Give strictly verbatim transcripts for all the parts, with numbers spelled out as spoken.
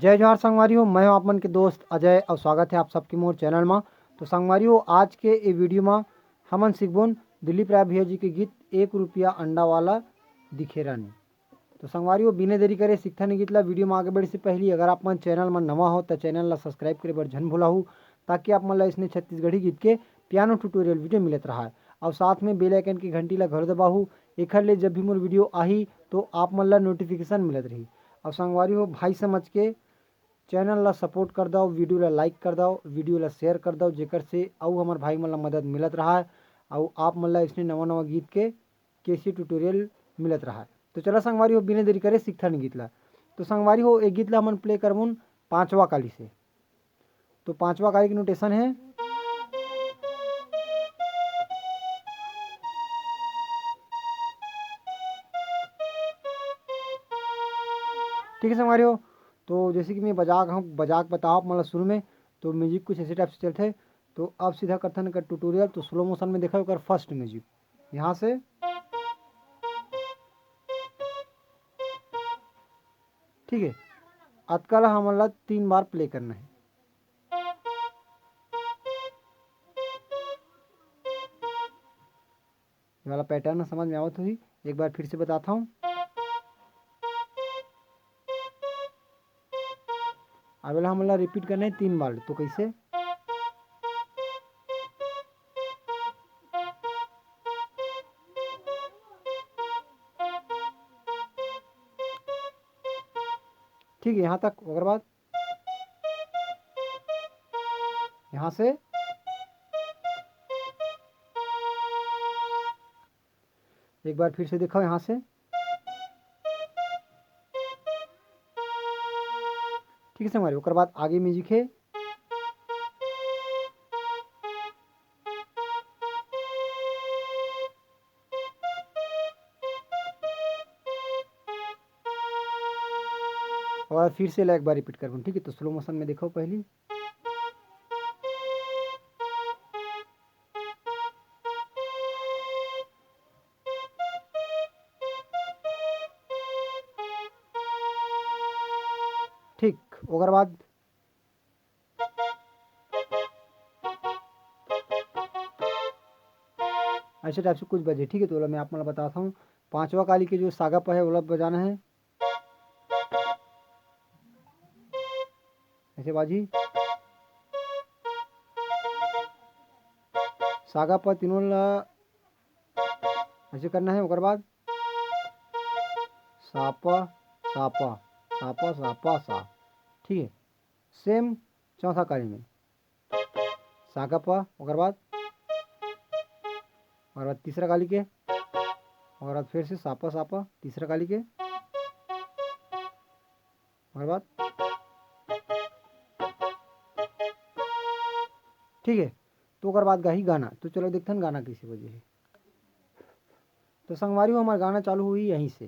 जय जोहार संगवारी हो, मैं हूं आप मन के दोस्त अजय और स्वागत है आप सबके मोर चैनल मा। तो संगवारी हो, आज के ये वीडियो मा हमन सीखबोन दिलीप राय भैया जी के गीत एक रुपया अंडा वाला दिखे रानी। तो संगवारी हो, बिना देरी करे सीखथन गीत ला। वीडियो मा आगे बढ़े से पहली अगर आप मन चैनल मा नवा हो तो चैनल ला सब्सक्राइब करे बर झन भुलाहू, ताकि आप मन ला इसने छत्तीसगढ़ी गीत के पियानो ट्यूटोरियल वीडियो मिलत रहा। और साथ में बेल आइकन की घंटी ला घलो दबाहू, एखर ले जब भी मोर वीडियो आही तो आप मन ला नोटिफिकेशन मिलत रही। और संगवारी हो, भाई समझ के चैनल ला सपोर्ट कर दव, वीडियो ला लाइक कर दव, वीडियो ला शेयर कर दव, जेकर से अउ हमर भाई मन ला मदद मिलत रहा है, अउ आप मन ला इसने नवा नवा गीत के कैसे ट्यूटोरियल मिलत रहा है। तो चला संगवारी हो, बिना देरी करे सीखथन गीत ला। तो संगवारी हो, एक गीत ला हमन प्ले करबोन पांचवा काली से। तो पांचवा काली की नोटेशन है। ठीक है संगवारी हो, तो जैसे कि मैं बजा के, बजा के बताओ आप मतलब शुरू में, तो म्यूजिक कुछ ऐसे टाइप से चलते। तो अब सीधा करथन एकर ट्यूटोरियल। तो स्लो मोशन में देखो एकर फर्स्ट म्यूजिक यहाँ से, ठीक है, अतका ला हमन ला तीन बार प्ले करना है। ये वाला पैटर्न समझ में आवत होही, एक बार फिर से बताता हूँ। अब एला हमन ला रिपीट करना है तीन बार। तो कैसे? ठीक है, यहाँ तक। ओकर बाद यहाँ से एक बार फिर से दिखाओ यहाँ से। ठीक है संगवारी, ओकर बाद आगे म्यूजिक है। और फिर से ला एक बार रिपीट करबो, ठीक है? तो स्लो मोशन में देखो पहली। ठीक, ओकर बाद ऐसे टाइप से कुछ बजे, ठीक है? तो ओला मैं आप मन ला बताता हूँ। पांचवा काली के जो सागा प है, ओला बजाना है। ऐसे बाजी, सागा प तीनों ला ऐसे करना है। ओकर बाद सापा, सापा, सापा, सापा, सा, ठीक है। सेम चौथा काली में सागा प, ओकर बाद, ओकर बाद तीसरा काली के, ओकर बाद फिर से सापा, सापा, तीसरा काली के, ओकर बाद, ठीक है। तो ओकर बाद गाही गाना। तो चलो देखथन गाना कैसे बजे है। तो संगवारी हो, हमार गाना चालू हुई यहीं से।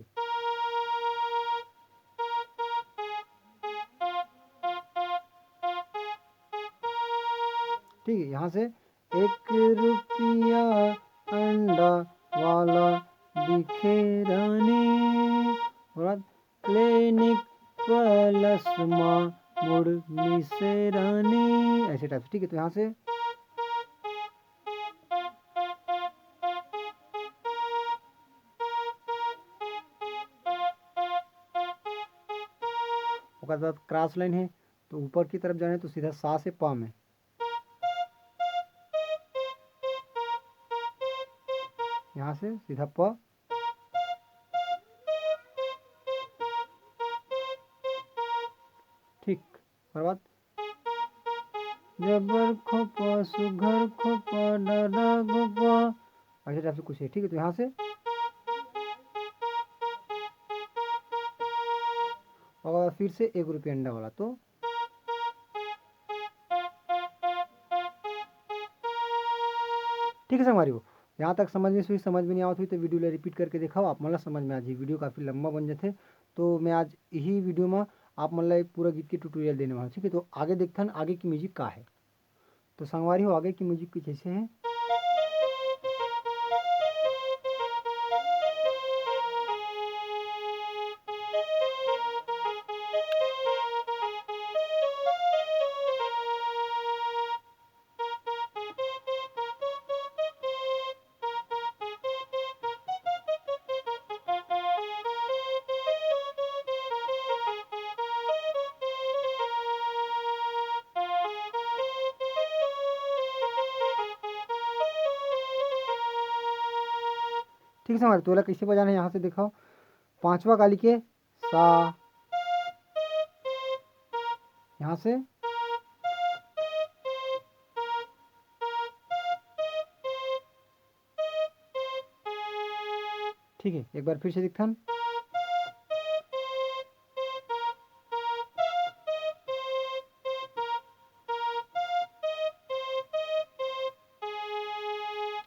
ठीक है, यहाँ से एक रुपया अंडा वाला दिखे रानी, और क्लिनिक प्लस मा मुड़ मिसे रानी, ऐसे टाइप से, ठीक है? तो यहाँ से ओकर बाद क्रॉस लाइन है, तो ऊपर की तरफ जाने तो सीधा सा से प में, यहाँ से सीधा प, ठीक। ओकर बाद जबर खोपा, सुघर खोपा, डाडा खोपा, ऐसे टाइप से कुछ है, ठीक है? तो यहाँ से, और फिर से एक रुपया अंडा वाला, तो ठीक है संगवारी हो, यहाँ तक समझ में से हुई, समझ में नहीं आवत हुई तो वीडियो ला रिपीट करके देखाओ, आप मन ला समझ में आ जाही। वीडियो काफ़ी लंबा बन जाथे, तो मैं आज यही वीडियो में आप मन ला एक पूरा गीत के ट्यूटोरियल देने वाला हूँ, ठीक है? तो आगे देखथन आगे की म्यूजिक का है। तो संगवारी हो, आगे की म्यूजिक कुछ ऐसे है। ठीक है संगवारी, तो एला कैसे बजाना है, यहाँ से देखो, पांचवा काली के सा, यहाँ से, ठीक है, एक बार फिर से दिखथन।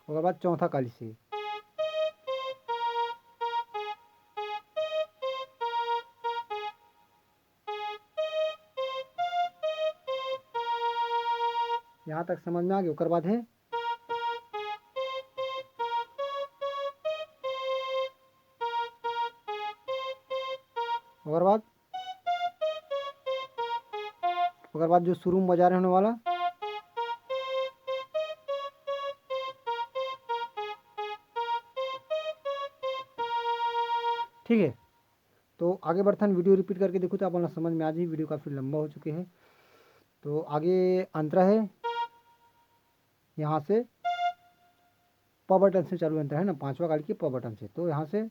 ओकर बाद चौथा काली से। यहाँ तक समझ में आ गया। ओकर बाद है, ओकर बाद, ओकर बाद जो शुरू में बजा रहे होने वाला, ठीक है। तो आगे बढ़थन, वीडियो रिपीट करके देखो तो आप मन ला समझ में आ जाही। वीडियो काफ़ी लंबा हो चुके हैं। तो आगे अंतरा है, यहाँ से प बटन से चालू अंतरा है ना, पांचवा काली के प बटन से। तो यहाँ से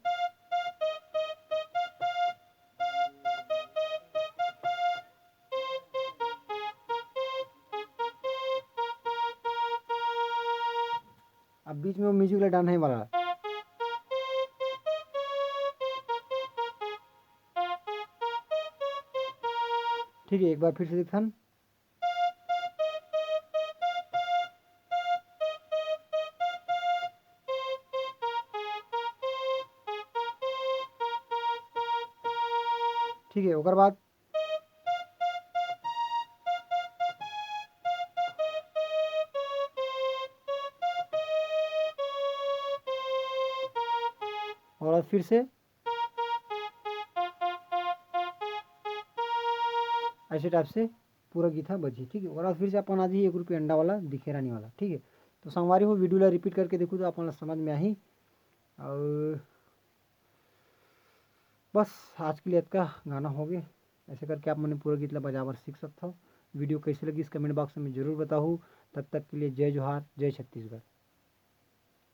अब बीच में वो म्यूजिक ला डालने वाला, ठीक है, एक बार फिर से दिखथन। ठीक है, ओकर बाद और फिर से ऐसे टाइप से पूरा गीत ह बजही, ठीक है। और फिर से अपन आ जाइए एक रुपये अंडा वाला, दिखेरा नहीं वाला, ठीक है। तो संगवारी हो, वीडियो ला रिपीट करके देखो तो अपन ला समझ में आही। और बस आज के लिए इतना गाना हो गए। ऐसे करके आप मन पूरा गीत ला बजावर सीख सकते हो। वीडियो कैसे लगी इस कमेंट बॉक्स में जरूर बताओ। तब तक के लिए जय जोहार, जय छत्तीसगढ़।